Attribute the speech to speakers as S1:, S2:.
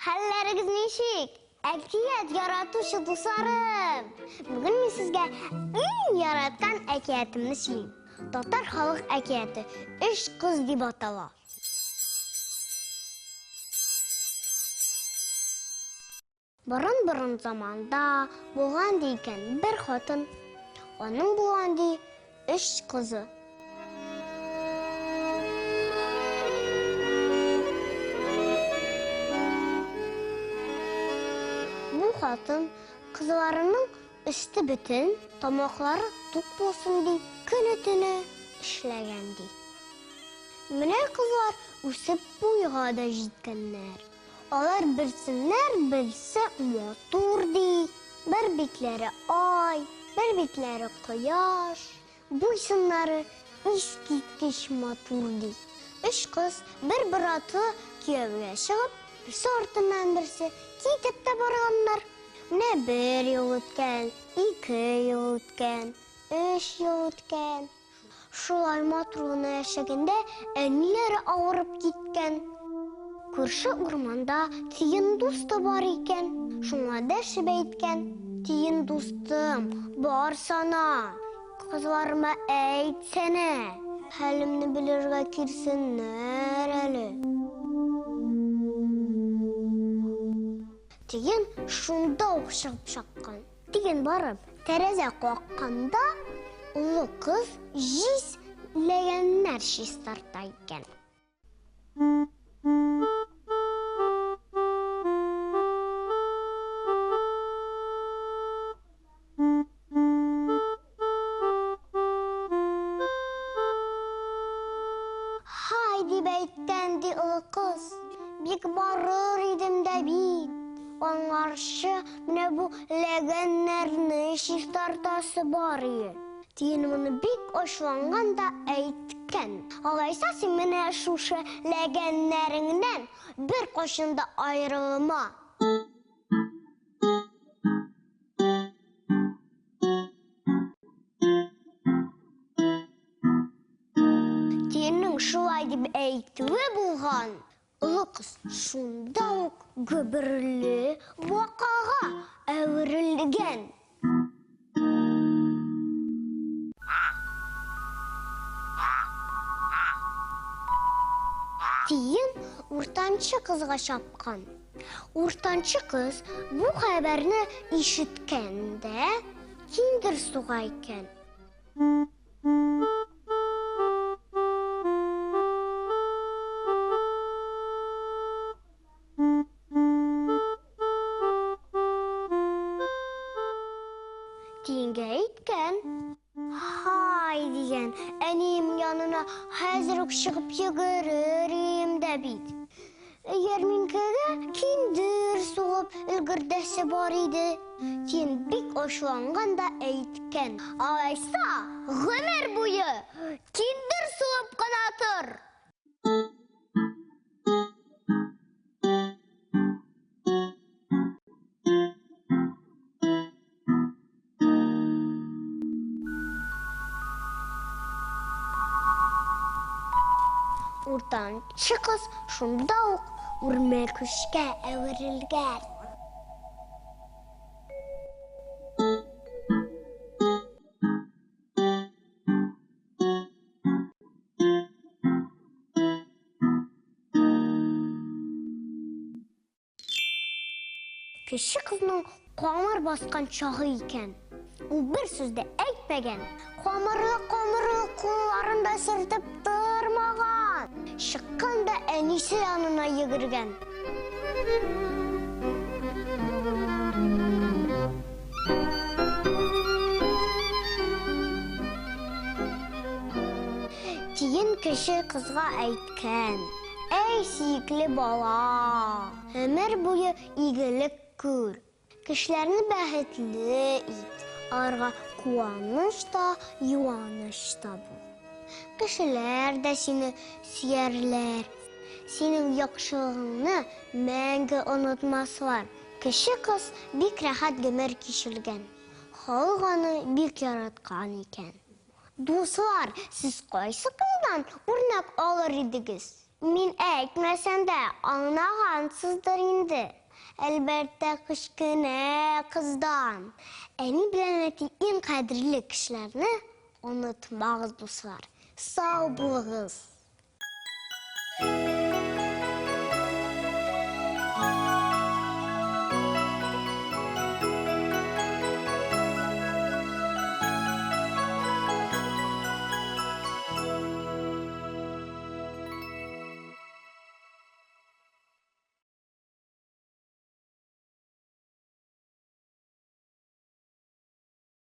S1: Хәлләрегез ничек? Әкият яратучы дусларым! Бүген мин сезгә иң яраткан әкиятемне сөйлим. Татар халык әкияте Өч кыз дип атала. Борын-борын заманда булган ди икән бер хатын. Аның булган ди өч кызы. Бу хатын кызларының өсте бөтен, тамаклары тук булсын дип, көне-төне эшләгән ди. Менә кызлар үсеп буйга да җиткәннәр. Алар берсеннәр берсе матур ди. Бер битләре ай, бер битләре кояш. Буй-сыннары искиткеч матур ди. Өч кыз бер-бер артлы кияүгә чыгып, берсе артыннан берсе китеп тә барганнар. Менә бер ел үткән, ике ел үткән, өч ел үткән. Шулай матур гына яшәгәндә әниләре авырып киткән. Күрше урманда тиен дусты бар икән. Шуңа дәшеп әйткән: "Тиен дустым, барсана, кызларыма әйтсәнә, хәлемне белергә килсеннәр әле." Тиен шунда ук чыгып чапкан. Тиен барып, тәрәзә какканда, олы кыз җиз ләгәннәр чистарта икән. Һай, дип әйткән ди олы кыз, бик барыр идем дә бит. Аңарчы менә бу ләгәннәрне чистартасы бар иде. Тиен моны бик ачуланган да әйткән. Алайса син менә шушы ләгәннәреңнән беркайчан да аерылма. Тиеннең шулай дип әйтүе булган, олы кыз шунда ук гөберле бакага әверелгән. Тиен уртанчы кызга чапкан. Уртанчы кыз бу хәбәрне ишеткән дә, киндер суга икән. Тиенгә әйткән. Һай, дигән, әнием янына хәзер үк чыгып йөгерер идем дә бит. Ярминкәгә киндер сугып өлгертәсе бар иде. Тиен бик ачуланган да әйткән. Алайса, гомер буе киндер сугып кына тор! Уртанчы кыз шунда ук үрмәкүчкә әверелгән. Кече кызның камыр баскан чагы икән. Ул бер сүз дә әйтмәгән, камырлы-камырлы кулларын да сөртеп тормаган. Чыккан да әнисе янына йөгергән. Тиен кече кызга әйткән, Әй, сөекле бала! Гомер буе игелек күр, кешеләрне бәхетле ит, аларга куаныч та, юаныч та бул. Кешеләр дә сине сөярләр, синең яхшылыгыңны мәңге онытмаслар. Кече кыз бик рәхәт гомер кичергән, халык аны бик яраткан икән. Дуслар, сез кайсы кыздан үрнәк алыр идегез? Мин әйтмәсәм дә аңлагансыздыр инде. Әлбәттә, кечкенә кыздан. Әни белән әти иң кадерле кешеләрне онытмагыз, дуслар. Сау булыгыз!